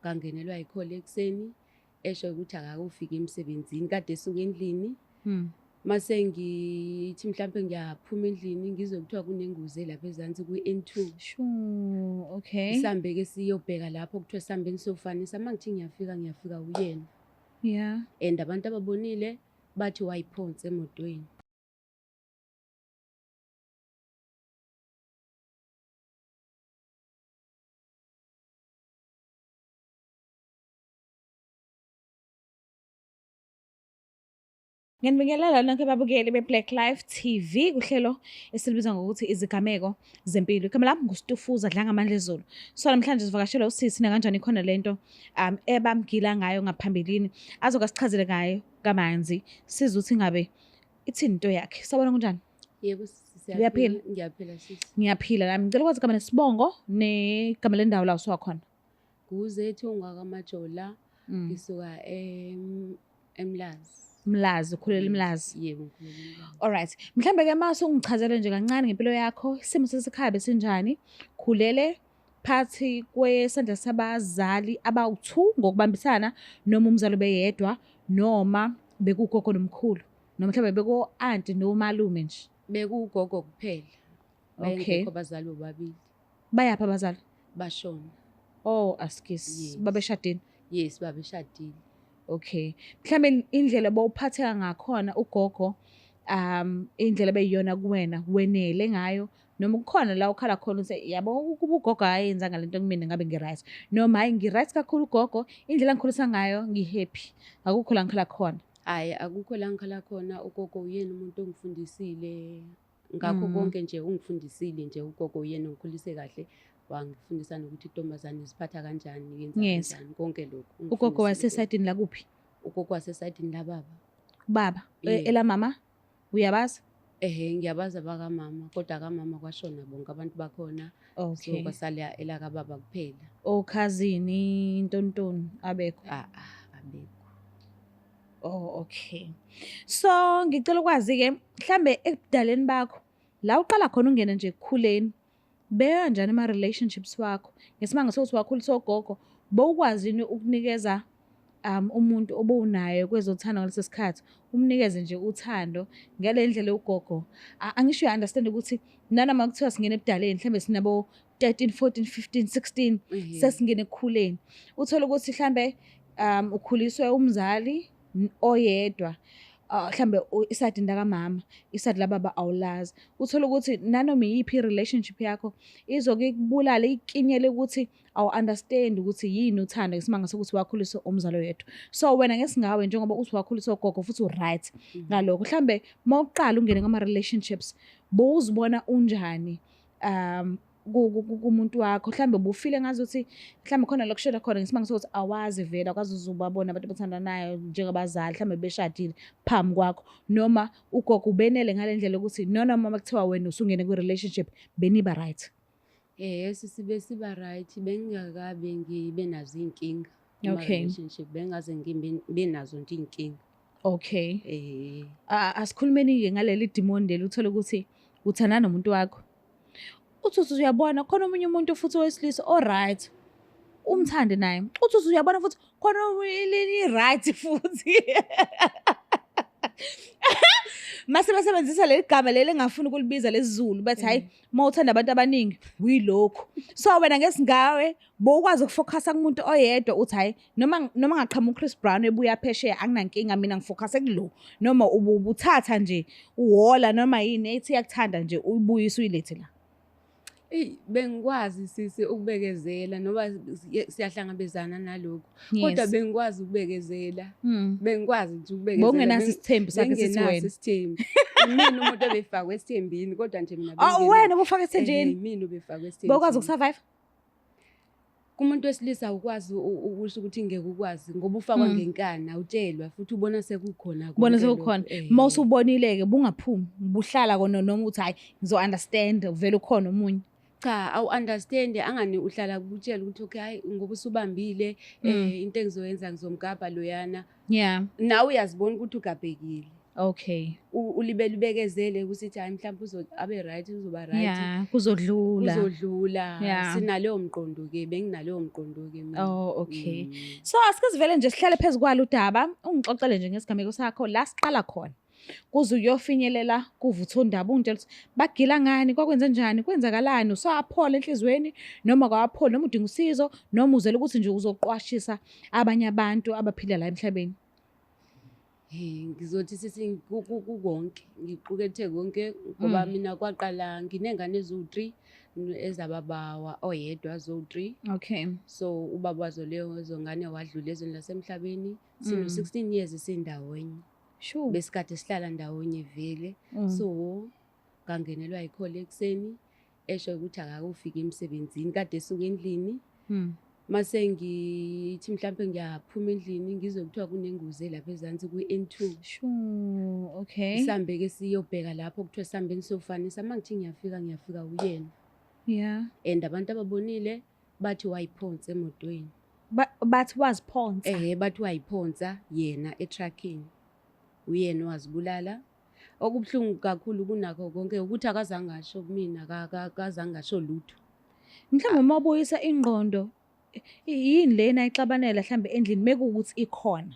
Ngangenelwa yikholi ekuseni esho ukuthi akakufiki emsebenzini kade esuka endlini. Mase ngithi mhlampe ngiyaphuma endlini ngizwe kuthiwa kunengozi lapha ezansi kwi-N2. Sure, okay. Sihambe-ke siyobheka lapho kuthiwa sihambeni siyofanisa. Uma ngithi ngiyafika ngiyafika uyena. Yeah. And abantu ababonile bathi wayiphonsa emotweni. Ngiyanibingelela nonke babukeli be-Black Life TV kuhlelo esilibiza ngokuthi izigameko zempilo. Igama lami nguStufuza Dlangamandla Ezulu. So namhlanje sivakashelwa usisi nakanjani khona lento ebamgila ngayo ngaphambilini azoke asichazele ngayo kamanzi sizwe ukuthi ngabe ithini into yakhe. Sawubona, kunjani? Yebo sisi, Uyaphila? Ngiyaphila sisi. Ngiyaphila nami. Ngicela ukwazi igama nesibongo negama lendawo la usuka khona. Nguzethu ngwakaMajola, ngisuka eMlazi. Mlazi, ukhulela eMlazi. Yebo, ngikhulela eMlazi. Alright. Mhlambe ke mase ungichazele nje kancane ngempilo yakho, isimo sasekhaya besinjani? Khulele phakathi kwesandla sabazali abawu-2 ngokubambisana noma umzali obeyedwa noma bekugogo nomkhulu noma mhlambe beko-anti nomalume nje. Bekuwugogo kuphela. Okay. Bengekho abazali bobabili. Bayaphi abazali? Bashona. Oh, askis. Yes. Babeshadile. Yes, babeshadile. Okay. Mhlambe indlela bowuphatheka ngakhona ugogo indlela beyiyona kuwena wenele ngayo noma kukhona la ukhala khona uthi yabo ukuba ugogo ayenzanga lento kumina ngabe ngi-right noma hayi ngi-right kakhulu ugogo indlela angikhulisa ngayo ngi-happy akukho la ngikhala khona. Hhayi, akukho la ngikhala khona. Ugogo uyena umuntu ongifundisile ngakho konke nje, ungifundisile nje ugogo uyena ongikhulise kahle, wangifundisa nokuthi intombazane iziphatha kanjani, yenza kanjani, konke lokhu. Ugogo ungifundisile. Wasesayidini lakuphi? Ugogo wasesayidini lababa. Baba, Yebo. Elamama uyabazi? Ehhe, ngiyabazi abakamama, kodwa kamama kwashona bonke abantu bakhona. So kwasala elakababa kuphela. Okhazini, intontoni abekho. Ah ah, abekho. Oh, okay. So ngicela ukwazi ke mhlambe ebudaleni bakho la uqala khona ungena nje ekukhuleni bekanjani ama relationships wakho ngesimanga sokuthi wakhuliswa ogogo bowukwazi yini ukunikeza umuntu obowunaye kwezothando ngaleso sikhathi umnikeze nje uthando ngale ndlela ugogo angisho uya understand ukuthi nanoma kuthiwa singena ebudaleni mhlambe sinabo 13 14 15 16 sesingene ekukhuleni uthola ukuthi mhlambe ukhuliswe umzali oyedwa mhlambe isayidi lakamama isayidi lababa awulazi uthola ukuthi nanoma iyiphi i-relationship yakho izoke ikubulale ikinyele ukuthi awu-understand ukuthi yini uthando ngesimanga sokuthi wakhuliswe umzali oyedwa. So wena ngesingawe njengoba uthi wakhuliswa ugogo futhi u-right ngalokho mhlambe uma uqala ungene kwama-relationships bowuzibona unjani kumuntu wakho mhlambe ubufile ngazuthi mhlambe khona la kushela khona ngesimanga sokuthi awazi vele akwazi uzubabona abantu abathandanayo njengabazali mhlambe beshadile phambi kwakho noma ugogo ubenele ngale ndlela yokuthi noma uma kuthiwa wena usungene kwi-relationship beniba right. Sisi besiba right, bengingakabe ngibe nazo iy'nkinga kuma-relationship, bengaze ngibe nazo nje iy'nkinga. Okay. Asikhulumeni-ke ngaleli dimoni leli uthole ukuthi uthandana nomuntu wakho. Uthi uthi uyabona khona omunye umuntu futhi owesilisa o-right umthande naye. Uthi uthi uyabona futhi khona omunye right futhi. Mase basebenzisa leli gama leli engafuni ukulibiza lesiZulu bathi hayi uma uthanda abantu abaningi uyilokhu. So wena ngesingawe bowukwazi ukufocusa kumuntu oyedwa uthi hayi noma ngaqhamuka uChris Brown ebuya phesheya anginankinga mina ngifocuse kulo noma ubuthatha nje uhola noma yini ethi iyakuthanda nje uyibuyise uyilethe la. Eyi, bengikwazi sisi ukubekezela noma siyahlangabezana nalokho. Kodwa bengikwazi ukubekezela. Bengikwazi nje ukubekezela. Bowungenaso isithembu sakhe sithi Bengingenaso wena. isithembu. Imina umuntu obefakwe esithembini kodwa nje mina Oh, wena ubufaka esithenjini. Imina obefakwe esithenjini. Bowukwazi ukusurvive? Kumuntu wesilisa awukwazi ukusho ukuthi ngeke ukwazi ngoba ufakwa ngenkani, awutshelwa futhi ubona sekukhona Ubona konke sekukhona. lokho. Uma usubonile-ke bungaphumi, buhlala kona noma uthi hayi ngizo-understand vele ukhona omunye. Cha, awu-understand angani uhlala kutshela ukuthi okay hayi ngoba usubambile into engizoyenza ngizomgabha loyana. Nawe uyazibona ukuthi ugabhekile. Okay. Ulibele ubekezele ukuthi hayi mhlawumbe uzo abe right, uzoba right. Yeah, kuzodlula. Kuzodlula. Yeah. Sinaleyo mqondo ke, benginaleyo mqondo ke mina. Oh, okay. So asike sivele nje sihlale phezu kwalo udaba, ungixoxele nje ngesigameko sakho la siqala khona. Kuze uyofinyelela kuvuthondaba ungitshela ukuthi bagila ngani, kwakwenze njani, kwenzakalani, usaphola enhliziyweni noma kwapholi, noma udinga usizo, noma uzele ukuthi nje uzoqwashisa abanye abantu abaphila la emhlabeni. Hey, ngizothi sisi kukonke, ngiqukethe konke ngoba mina kwaqala nginengane eziwu-3 ezababa oyedwa ziwu-3. So ubaba wazo lezo ngane wadlula ezweni lasemhlabeni. Sino 16 years sindawonye. Besikade sihlala ndawonye vele. So ngangenelwa ikhole ekuseni esho ukuthi akakufiki emsebenzini, kade esuka endlini. Mase ngithi mhlambe ngiyaphuma endlini ngizwe kuthiwa kunengozi lapha ezansi kwi-N2. Sure, okay. Sihambe ke siyobheka lapho kuthiwa sihambeni siyofanisa, mangithi ngiyafika ngiyafika uyena. And abantu ababonile bathi wayiphonsa emotweni. Bathi waziphonsa. Bathi wayiphonsa yena etruckini. Uyena wazibulala. Okubuhlungu kakhulu kunakho konke ukuthi akazange asho kumina, akazange asho lutho. Mhlawumbe uma ubuyisa ingqondo, yini lena ayixabanela mhlambe endlini mekuwukuthi ikhona?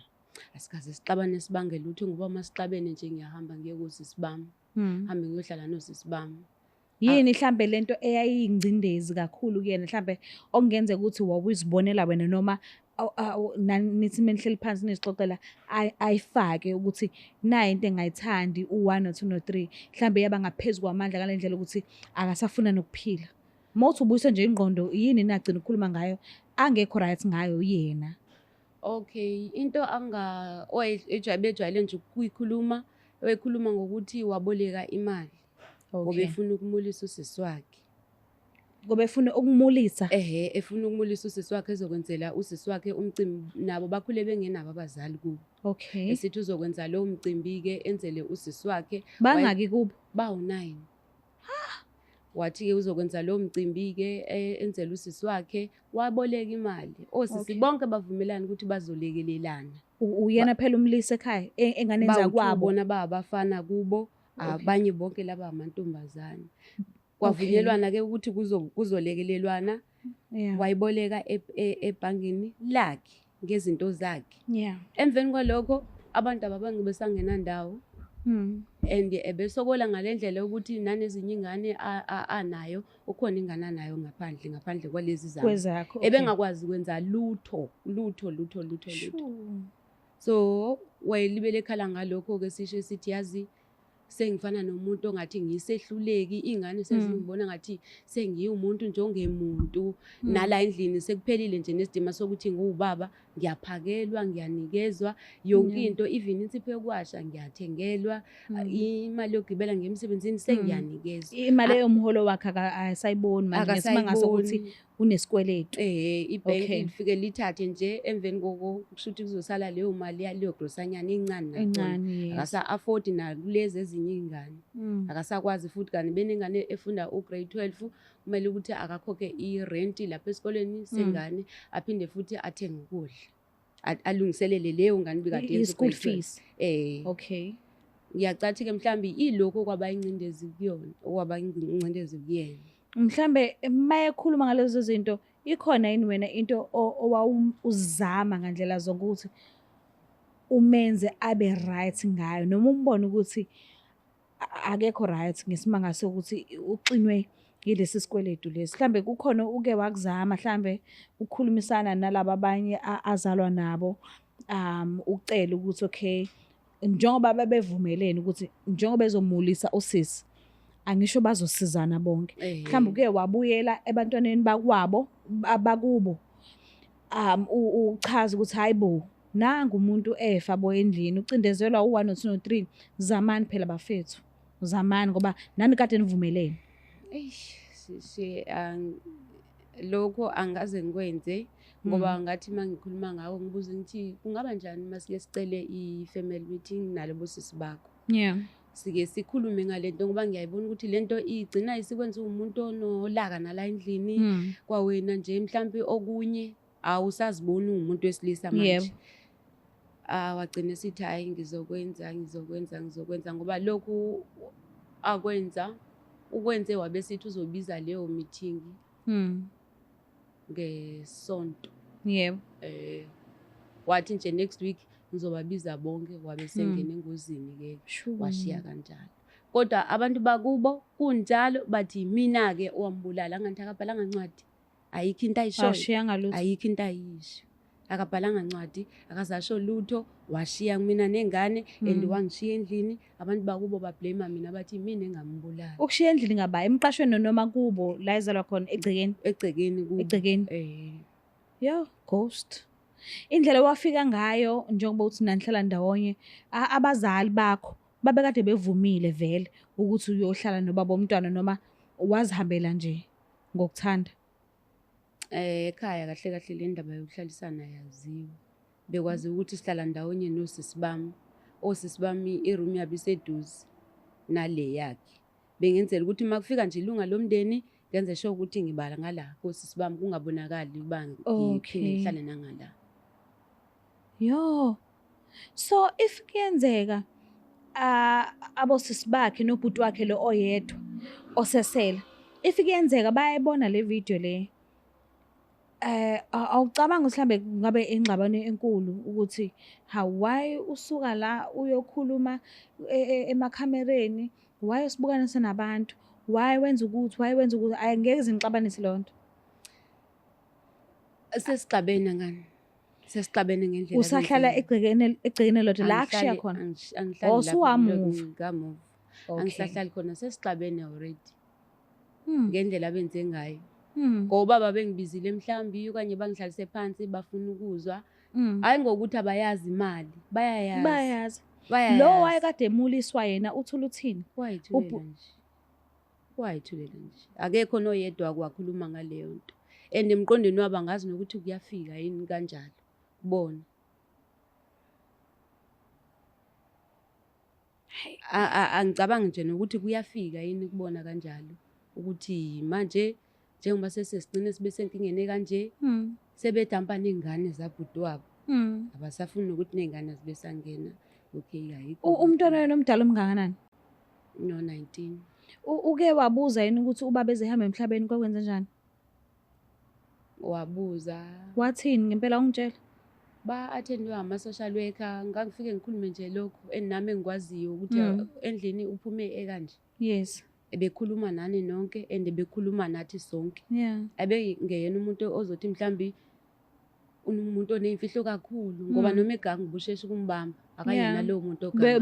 Asikaze sixabane sibange lutho ngoba uma sixabene nje ngiyahamba ngiye kosisi bami. Hambe ngiyohlala nosisi bami. Yini mhlambe lento eyayingcindezi kakhulu kuyena mhlambe okungenzeka ukuthi wawuzibonela wena noma nithi menihleli phansi nizixoxela ayifake ukuthi nayi into engayithandi u1 no 2 no 3 mhlambe yaba ngaphezulu kwamandla ngale ndlela ukuthi akasafuna nokuphila. Mawuthi ubuyisa nje ingqondo yini nagcina ukukhuluma ngayo angekho right ngayo yena? Okay, into anga bejwayele nje ukuyikhuluma, oyikhuluma ngokuthi waboleka imali. Ngoba efuna ukumulisa usisi wakhe. Ngoba efuna ukumulisa? Ehhe, efuna ukumulisa usisi wakhe, ezokwenzela usisi wakhe umcimbi, nabo bakhule bengenabo abazali kubo. Esithi uzokwenza lowo mcimbi-ke enzele usisi wakhe. Bangaki kubo? Bawu-9. Wathi-ke uzokwenza lowo mcimbi-ke enzele usisi wakhe, waboleka imali. Osisi bonke bavumelana ukuthi bazolekelelana. Uyena phela umlisa ekhaya enganeni zakwabo. Bona babafana kubo, abanye bonke laba amantombazane. Kwavunyelwana ke ukuthi kuzolekelelwana. Wayiboleka ebhangini lakhe ngezinto zakhe. Emveni kwalokho abantu ababange besangena ndawo. And ebesokola ngalendlela ukuthi nanezinye ingane anayo, ukhona ingane anayo ngaphandle kwalezi zami. Kwezakho, okay. Ebengakwazi ukwenza lutho, lutho, lutho, lutho, lutho. So wayelibele ekhala ngalokho ke sisho sithi yazi sengifana nomuntu ongathi ngisehluleki, ingane sezingibona ngathi sengiwumuntu nje ongemuntu. Nala endlini sekuphelile nje nesidima sokuthi ngiwubaba, ngiyaphakelwa, ngiyanikezwa yonke into, even insipho yokuwasha ngiyathengelwa, imali yokugibela ngiye emsebenzini sengiyanikezwa. Imali yomholo wakhe akasayiboni manje ngesimanga sokuthi unesikweletu. Ibhenki lifike lithathe nje emveni koko kusho ukuthi kuzosala leyo mali yaleyo grosanyana incane nakhona. Incane, yes. Akasa afford nakulezi ezinye izingane. Akasakwazi futhi kanti benengane efunda u-grade 12, kumele ukuthi akakhokhe i-rent lapha esikoleni sengane, aphinde futhi athenge ukudla. Alungiselele leyo ngane ibikade yenza I-school u-grade 12. fees. Ngiyacathi ke mhlambi ilokho kwaba ingcindezi kuyona, okwaba ingcindezi kuyena. Mhlambe mayekhuluma ngalezo zinto ikhona yini wena into owawuzama ngandlela zonke ukuthi umenze abe right ngayo, noma umbone ukuthi akekho right ngesimanga sokuthi uxinwe yilesi sikweletu lesi? Mhlambe kukhona uke wakuzama mhlambe ukukhulumisana nalaba abanye azalwa nabo, ucela ukuthi okay, njengoba bebevumelene ukuthi njengoba ezomulisa usisi, angisho bazosizana bonke. Mhlambe uke wabuyela ebantwaneni bakwabo, abakubo, uchaza ukuthi hayibo, nangu umuntu efa bo endlini, ucindezelwa u1 no 2 no 3, zamani phela bafethu, zamani ngoba nani kade nivumelene. Eish, sisi, lokho angaze ngikwenze ngoba ngathi mangikhuluma ngawo ngibuze ngithi kungaba njani masike sicele i-family meeting nalabo sisi bakho. Sike sikhulume ngalento ngoba ngiyayibona ukuthi lento igcina isikwenza umuntu onolaka nala endlini. Kwawena nje mhlambi okunye awusaziboni umuntu wesilisa manje. Ah, wagcina esithi hhayi ngizokwenza, ngizokwenza, ngizokwenza ngoba lokhu akwenza ukwenze wabe esithi uzobiza leyo meeting ngeSonto. Yebo. Wathi nje next week ngizobabiza bonke, wabe sengena engozini-ke, washiya kanjalo. Kodwa abantu bakubo kunjalo bathi mina-ke owambulala, angathi akabhalanga ncwadi, ayikho into ayishoyo. Ashiyanga lutho. Ayikho into ayisho. Akabhalanga ncwadi, akazasho lutho, washiya mina nengane and wangishiya endlini. Abantu bakubo ba-blame mina bathi mina engambulala. Ukushiya endlini ngaba emqashweni noma kubo la ezalwa khona egcekeni? Egcekeni kubo. Egcekeni. Yo, ghost. Indlela owafika ngayo njengoba uthi nanihlala ndawonye, abazali bakho babekade bevumile vele ukuthi uyohlala nobaba womntwana noma wazihambela nje ngokuthanda? Ekhaya kahle kahle le ndaba yokuhlalisana yaziwa. Bekwaziwa ukuthi sihlala ndawonye nosisi bami. Osisi bami i-room yabo iseduze nale yakhe. Bengenzela ukuthi uma kufika nje ilunga lomndeni ngenze sure ukuthi ngibala ngala kosisi bami kungabonakali uba ngiphinde ngihlale nangala. Yo. So if kuyenzeka abosisi bakhe nobhuti wakhe lo oyedwa osesele, if kuyenzeka bayayibona le video le, awucabangi ukuthi mhlambe kungabe ingxabano enkulu ukuthi hawu why usuka la uyokhuluma emakhamereni, why usibukanisa nabantu, why wenza ukuthi, why wenza ukuthi, angeke zinixabanise leyo nto? Sesixabene ngani? Sesixabene ngendlela. Usahlala egcekeni elodwa la akushiya khona? Angihlali Oh, usuwamuva. Ngamuva. Angisahlali khona, sesixabene already. Ngendlela abenze ngayo. Ngoba babengibizile mhlawumbi okanye bangihlalise phansi bafuna ukuzwa. Hayi ngokuthi abayazi imali, bayayazi. Bayazi. Bayayazi. Lo wayekade emuliswa yena uthula uthini? Wayithulela nje. Wayithulela nje. Akekho noyedwa kwakhuluma ngaleyo nto. And emqondweni wabo angazi nokuthi kuyafika yini kanjalo kubona. Angicabangi nje nokuthi kuyafika yini kubona kanjalo ukuthi manje njengoba sesigcine sibe senkingeni kanje sebedampa ney'ngane zabhuti wabo. Abasafuni nokuthi ney'ngane zibe sangena. Okay, ayikho. Umntwana wena omdala umngakanani? No, 19. Uke wabuza yini ukuthi ubaba ezehamba emhlabeni kwakwenze njani? Wabuza. Wathini ngempela ungitshela? Ba-attend-we ama-social worker, ngangifike ngikhulume nje lokhu and nami engikwaziyo ukuthi endlini uphume ekanje. Ebekhuluma nani nonke and ebekhuluma nathi sonke. Ebengeyena umuntu ozothi mhlambi umuntu oneyimfihlo kakhulu ngoba noma eganga ubusheshe ukumbamba, akayena lowo muntu ogangayo.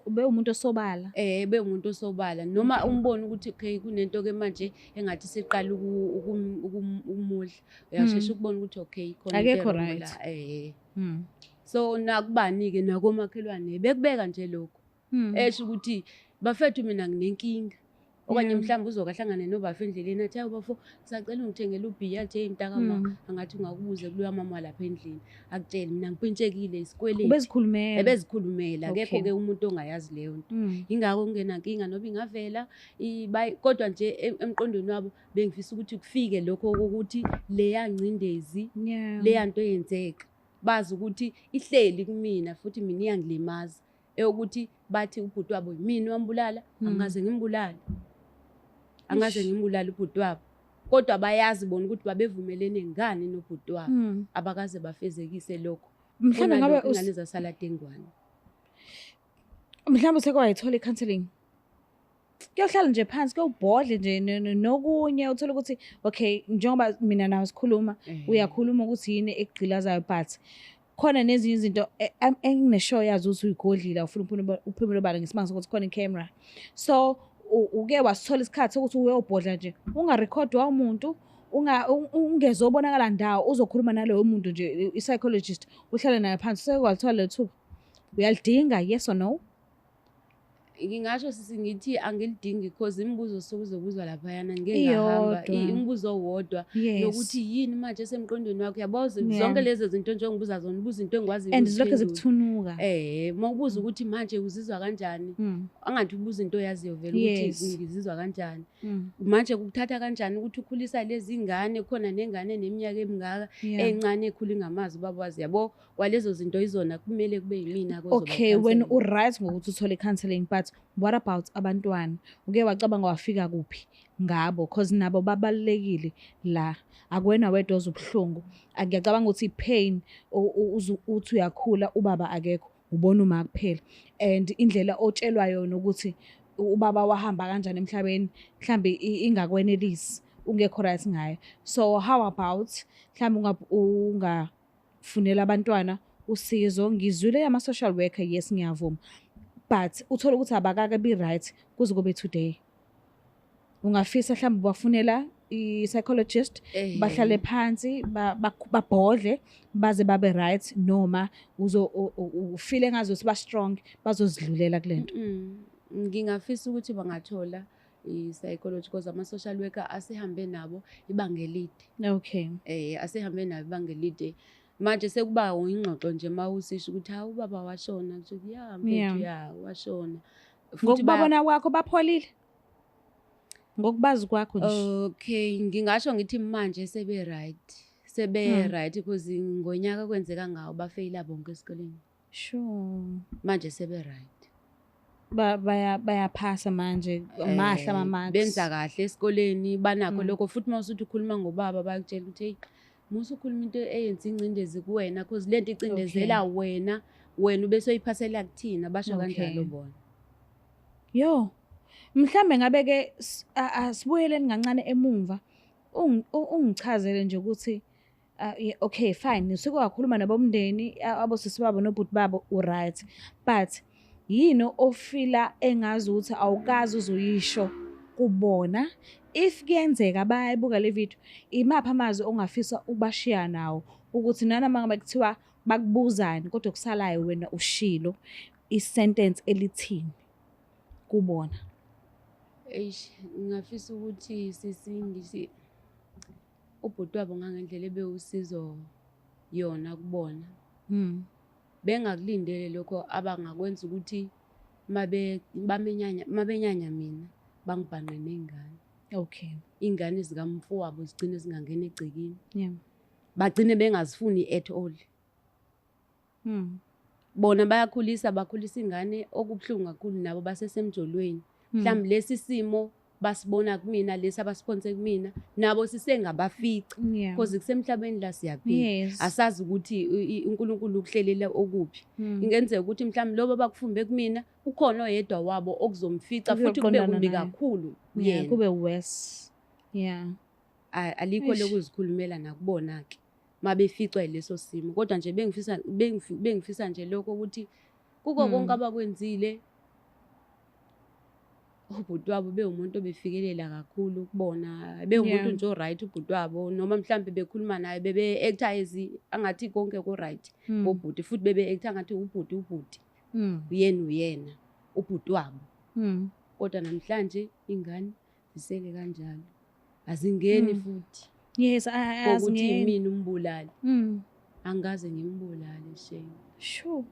Bewumuntu osobala. Bewumuntu osobala. Noma umbone ukuthi okay kunento ke manje engathi siqala ukumudla. Uyashesha ukubona ukuthi okay khona into Akekho e-wrong right. la. So nakubani-ke nakomakhelwane bekubeka nje lokho. Esho ukuthi bafethu mina nginenkinga. Okanye mhlawumbe uzokahlangane nobafo endleleni athi hawu bafo ngisacela ungithengele ubhiya nje mntakama, angathi ungakubuze kuloya mama lapha endlini akutshele mina ngipintshekile isikweletu. Ubezikhulumela. Ebezikhulumela, akekho ke umuntu ongayazi leyo nto. Ingakho kungenankinga noba ingavela kodwa nje emqondweni wabo bengifisa ukuthi kufike lokho ukuthi leya ngcindezi, leya nto eyenzeka bazi ukuthi ihleli kumina futhi mina iyangilimaza. Eyokuthi bathi ubhuti wabo yimina wambulala, angaze ngimbulale. Angaze ngimbulale ubhuti wabo. Kodwa bayazi bona ukuthi babevumelene ngani nobhuti wabo. Abakaze bafezekise lokho. Mhlawumbe ngabe Kunalokho ingane zasala dengwane. Mhlawumbe useke wayithola i-counseling. Kuyohlala nje phansi, kuyobhodle nje nokunye uthole ukuthi okay njengoba mina nawe sikhuluma, uyakhuluma ukuthi yini ekugqilazayo but khona nezinye izinto engineshow yazo ukuthi uyigodlile awufuni uphumele obala ngesimanga sokuthi khona i-camera. So uke wasithola isikhathi sokuthi uyobhodla nje ungarekhodwa umuntu, ungezobonakala ndawo, uzokhuluma naloyo muntu nje i-psychologist uhlale naye phansi. Useke walithola lelo thuba? Uyalidinga, yes or no? Ngingasho sisi ngithi angilidingi because imibuzo sokuzobuzwa laphayana, ngike ngahamba. Iyodwa. Umbuzo owodwa nokuthi yini manje esemqondweni wakho, yabo, zonke lezo zinto nje ongibuza zona, ubuza into engikwaziyo And zilokhu ukuziphendula. Zikuthunuka. Uma ubuza ukuthi manje uzizwa kanjani, angathi ubuza into oyaziyo vele ukuthi ngizizwa kanjani. Manje kukuthatha kanjani ukuthi ukhulisa lezi ngane, khona nengane eneminyaka emingaka, encane, ekhula ingamazi ubaba wazi, yabo, kwalezo zinto izona kumele kube yimina kozoba Okay, wena i-counselling. U-right ngokuthi uthole i-counselling, but what about abantwana? Uke wacabanga wafika kuphi ngabo? Cause nabo babalulekile la. Akuwena wedwa ozwa ubuhlungu. Ngiyacabanga ukuthi i-pain uthi uyakhula, ubaba akekho, ubona uma kuphela. And indlela otshelwa yona ukuthi ubaba wahamba kanjani emhlabeni, mhlambe ingakwenelisi, ungekho right ngayo. So how about mhlambe ungafunela abantwana usizo? Ngizwile ama-social worker, yes, ngiyavuma, but uthole ukuthi abakake be-right kuze kube today. Ungafisa mhlawumbe ubafunela i-psychologist, bahlale phansi, babhodle baze babe right, noma uzo ufile ngazuthi ba-strong, bazozidlulela kule nto? Ngingafisa ukuthi bangathola i-psychology because ama-social worker asehambe nabo ibanga elide. Asehambe nabo ibanga elide. Manje sekuba ingxoxo nje uma usisho ukuthi hawu, ubaba washona, kusho ukuthi ya mfethu, ya, washona. Futhi Ngokubabona kwakho bapholile? Ngokubazi kwakho nje. Okay, ngingasho ngithi manje sebe right. Sebe right because ngonyaka kwenzeka ngawo bafeyila bonke esikoleni. Manje sebe right. Bayaphasa manje, mahle ama-marks. Benza kahle esikoleni, banakho lokho, futhi uma usuthi ukhuluma ngobaba bayakutshela ukuthi hey, musu ukhuluma into eyenza ingcindezi kuwena because lento icindezela wena, wena ubese uyiphasela kuthina, basho kanjalo bona. Yo. Mhlambe ngabe ke asibuyeleni kancane emumva. Ungichazele nje ukuthi okay, fine, usuke wakhuluma nabomndeni, abosisi babo nobhuti babo, u-right, but yini ofila engazi ukuthi awukazi uzoyisho kubona? If kuyenzeka bayayibuka le video, imaphi amazwi ongafisa ukubashiya nawo ukuthi nanoma ngabe kuthiwa bakubuzani, kodwa kusalayo wena ushilo i-sentence elithini kubona? Eish, ngingafisa ukuthi sisi ngithi ubhuti wabo ngangendlela ebewusizo yona kubona. Bengakulindele lokho abangakwenza ukuthi mabe bamenyanya, mabenyanya mina, bangibhanqe ney'ngane. Iy'ngane zikamfowabo zigcine zingangena egcekeni. Bagcine bengazifuni at all. Bona bayakhulisa, bakhulisa ingane, okubuhlungu kakhulu nabo basesemjolweni. Mhlawumbe lesi simo basibona kumina, lesi abasiphonse kumina, nabo sisengabafica. Because kusemhlabeni la siyaphila. Asazi ukuthi uNkulunkulu ukuhlelela okuphi. Ingenzeka ukuthi mhlawumbe lobo abakufumbe kumina ukhona oyedwa wabo okuzomfica futhi kube Kuyoqondana kumbi naye. kakhulu kuyena. Kube worse. Alikho Eish. lokuzikhulumela nakubona ke mabeficwa yileso simo, kodwa nje bengifisa nje lokho ukuthi kuko konke abakwenzile, ubhuti wabo bewumuntu obefikelela kakhulu kubona, bewumuntu nje o-right ubhuti wabo, noma mhlambe bekhuluma naye bebe-acta as angathi konke ku-right ngobhuti, futhi bebe-acta angathi ubhuti ubhuti uyena uyena ubhuti wabo. Kodwa namhlanje ingane zisele kanjalo, azingeni futhi Yes, ngokuthi azingeni. yimina umbulali. Angikaze ngimbulale, shame. Sure.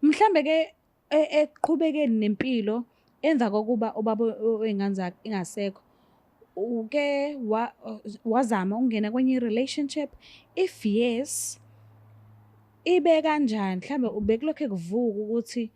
Mhlambe ke ekuqhubekeni nempilo emva kokuba ubaba wey'ngane zakhe engasekho, uke wazama ukungena kwenye i-relationship? If yes, ibe kanjani? Mhlambe bekulokhe kuvuka ukuthi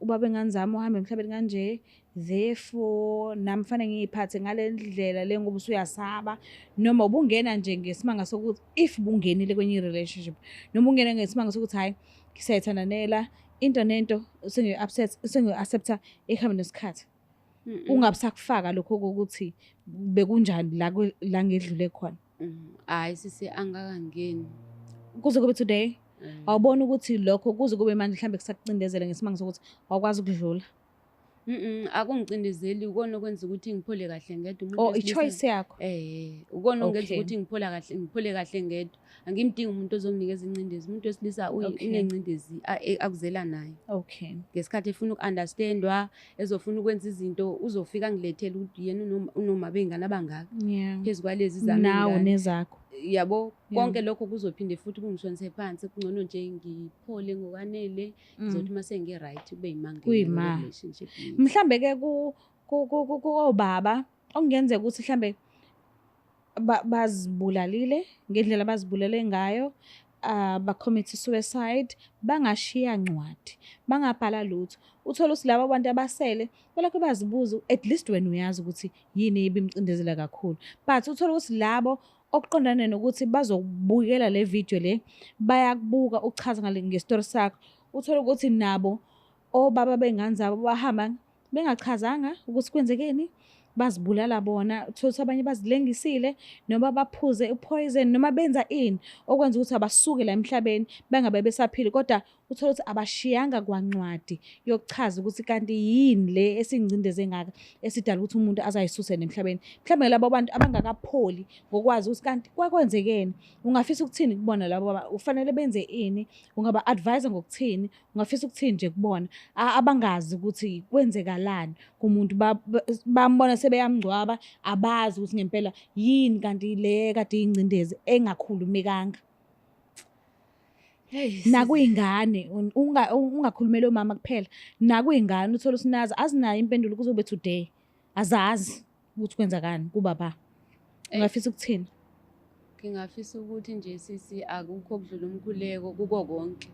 ubaba wey'ngane zami uhambe emhlabeni kanje, therefore nami kufanele ngiy'phathe ngale ndlela le ngoba usuyasaba, noma ubungena nje ngesimanga sokuthi if ubungenile kwenye i-relationship, noma ungena ngesimanga sokuthi hhayi, siyayithandanela into nento, sengiyo-upset, sengiyo-accept-a ekuhambeni kwesikhathi, ungabe usakufaka lokho kokuthi bekunjani la la ngedlule khona? Hhayi sisi, angikakangeni. Kuze kube today, awuboni ukuthi lokho kuze kube manje mhlambe kusakucindezela ngesimanga sokuthi awukwazi ukudlula? Akungicindezeli, ukona okwenza ukuthi ngiphole kahle ngedwa umuntu Or wesilisa. i-choice yakho? Ukona okungenza ukuthi ngiphola kahle, ngiphole kahle ngedwa. Angimdingi umuntu ozonginikeza ingcindezi. Umuntu wesilisa unengcindezi akuzela nayo. Ngesikhathi efuna uku-understandwa, ezofuna ukwenza izinto, uzofika angilethele ukuthi yena unoma bey'ngane abangaka. Phezu kwalezi zami Nawe iy'ngane. nezakho. Yabo, konke lokho kuzophinde futhi kungishonise phansi. Kungcono nje ngiphole ngokwanele. Ngizothi uma sengi-right kube yima ngingena Kuyima. kwi-relationship. Yes. Mhlambe ke kobaba okungenzeka ukuthi mhlambe bazibulalile ngendlela abazibulale ngayo, ba-commit suicide, bangashiya ncwadi, bangabhala lutho. Uthole ukuthi laba bantu abasele balokhu bazibuza, at least wena uyazi ukuthi yini ebimcindezela kakhulu, but uthole ukuthi labo okuqondane nokuthi bazokubukela le video le, bayakubuka uchaza ngale ngestori sakho, uthole ukuthi nabo obaba bey'ngane zabo bahamba bengachazanga ukuthi kwenzekeni, bazibulala bona. Uthole ukuthi abanye bazilengisile noma baphuze u-poison noma benza ini okwenza ukuthi abasuke la emhlabeni bangabe besaphila, kodwa uthole ukuthi abashiyanga kwancwadi yokuchaza ukuthi kanti yini le esingcindezi engaka esidala ukuthi umuntu azayisuse nemhlabeni. Mhlawumbe labo bantu abangakapholi ngokwazi ukuthi kanti kwakwenzekeni, ungafisa ukuthini kubona labo baba? Ufanele benze ini? Ungaba-advise ngokuthini? Ungafisa ukuthini nje kubona abangazi ukuthi kwenzekalani kumuntu, bambona sebeyamngcwaba, abazi ukuthi ngempela yini kanti le kade iyingcindezi engakhulumekanga? Hey, Nakuyingane, ungakhulumeli omama kuphela, nakuyingane uthole ukuthi nazo azinayo impendulo kuzobe today, azazi ukuthi kwenzakani kubaba. Ungafisa ukuthini? Ngingafisa ukuthi nje sisi, akukho okudlula umkhuleko kuko konke.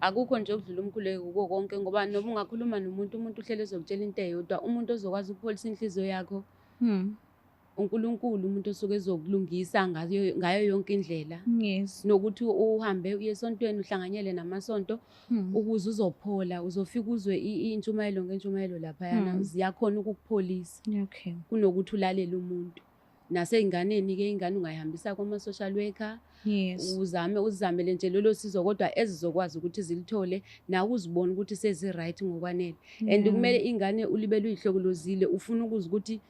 Akukho nje okudlula umkhuleko kuko konke, ngoba noma ungakhuluma nomuntu, umuntu uhlele ezokutshela into eyodwa, umuntu ozokwazi ukupholisa inhliziyo yakho uNkulunkulu, umuntu osuke ezokulungisa ngayo yonke indlela. Nokuthi uhambe uye esontweni, uhlanganyele namasonto ukuze uzophola, uzofika uzwe intshumayelo ngentshumayelo laphayana, ziyakhona ukukupholisa. Kunokuthi ulalele umuntu. Nasey'nganeni-ke, ingane ungayihambisa kwama-social worker. Uzame, uzamele nje lolo sizo, kodwa ezizokwazi ukuthi zilithole, nawe uzibone ukuthi sezi-right ngokwanele. And kumele ingane ulibele uyihlokolozile, ufuna ukuzwa ukuthi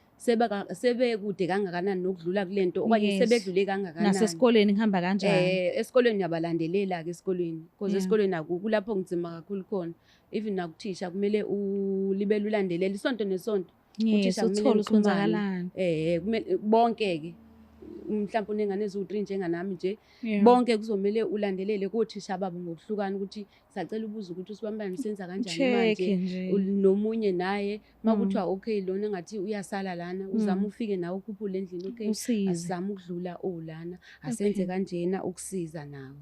sebekude kangakanani nokudlula kule nto, okanye sebedlule kangakanani. Nasesikoleni kuhamba kanjani? Esikoleni uyabalandelela-ke esikoleni, because esikoleni kulapho kunzima kakhulu khona. Even nakuthisha kumele ulibele ulandelele isonto nesonto. Uthisha kumele Uthole ukuthi nixhumane. kwenzakalani. Kumele bonke-ke, mhlawumbe unengane eziwu-3 njenganami nje, bonke kuzomele ulandelele kothisha babo ngokuhlukana ukuthi sacela ubuze ukuthi usibambane senza kanjani Check manje. nje. Nomunye naye makuthiwa okay lona ngathi uyasala lana, uzama ufike nawe ukhuphule endlini, okay, Usize. asizame ukudlula olana, asenze kanjena ukusiza nawe.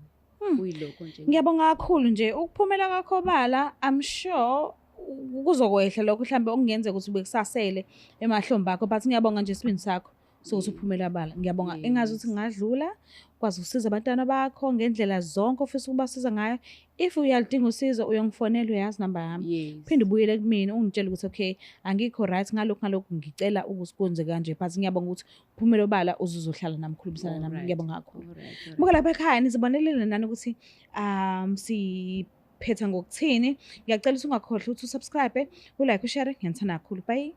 Kuyilokho nje. Ngiyabonga kakhulu nje ukuphumela kwakho obala. I'm sure kuzokwehla lokho mhlambe okungenzeka ukuthi bekusasele emahlombe akho, but ngiyabonga nje isibindi sakho sokuthi uphumele obala. Ngiyabonga. Engazi ukuthi ngadlula ukwazi ukusiza abantwana bakho ngendlela zonke ofisa ukubasiza ngayo. If uyalidinga usizo, uyongifonela, uyazi namba yami. Phinde ubuyele kumina ungitshele ukuthi okay, angikho right ngalokhu ngalokhu, ngicela ukuthi kwenze kanje, but ngiyabonga ukuthi uphumele obala uzohlala nami, ukhulumisana nami. Ngiyabonga kakhulu. Buka lapha ekhaya nizibonelele nani ukuthi siphetha ngokuthini. Ngiyacela ukuthi ungakhohlwa ukuthi usubscribe, ulike, ushare. Ngiyanithanda kakhulu. Bye.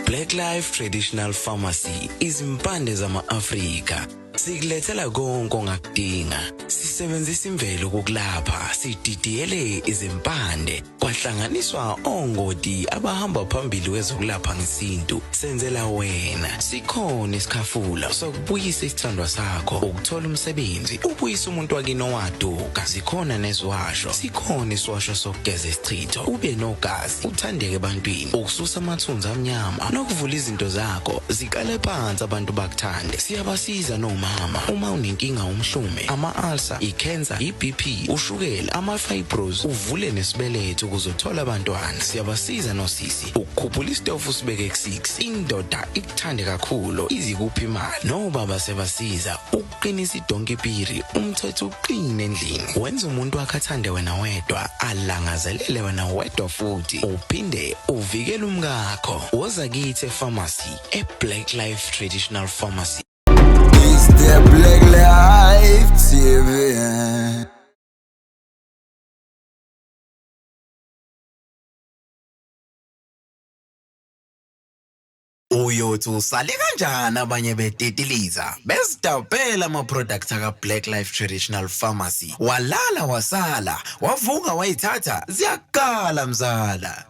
Black Life Traditional Pharmacy, izimpande zama-Afrika. Sikulethela konke ongakudinga. Sisebenzisa imvelo ukukulapha, sididiyele izimpande, kwahlanganiswa ongoti abahamba phambili kwezokulapha ngesintu. Senzela wena. Sikhona isikhafula sokubuyisa isithandwa sakho, ukuthola umsebenzi, ubuyisa umuntu wakini owaduka. Zikhona neziwasho. Sikhona isiwasho sokugeza isichitho, ube nogazi, uthandeke ebantwini, ukususa amathunzi amnyama nokuvula izinto zakho ziqale phansi abantu bakuthande. Siyabasiza nomama uma unenkinga, umhlume, ama-ulcer, i-cancer, i-BP, ushukela, ama-fibros, uvule nesibeletho ukuze uthole abantwana. Siyabasiza nosisi ukukhuphula isitofu usibeke ku-6, indoda ikuthande kakhulu, izikuphi imali. Nobaba siyabasiza ukuqinisa idonkipiri, umthetho uqine endlini, wenza umuntu wakhe athande wena wedwa, alangazelele wena wedwa, futhi uphinde uvikele umkakho. Woza kithi epharmacy, e-Black Life Traditional Pharmacy. It's the Black Life TV. Uyothi usale kanjani abanye betitiliza bezidabhela ama-products aka-Black Life Traditional Pharmacy. Walala wasala, wavuka wayithatha, ziyakala mzala.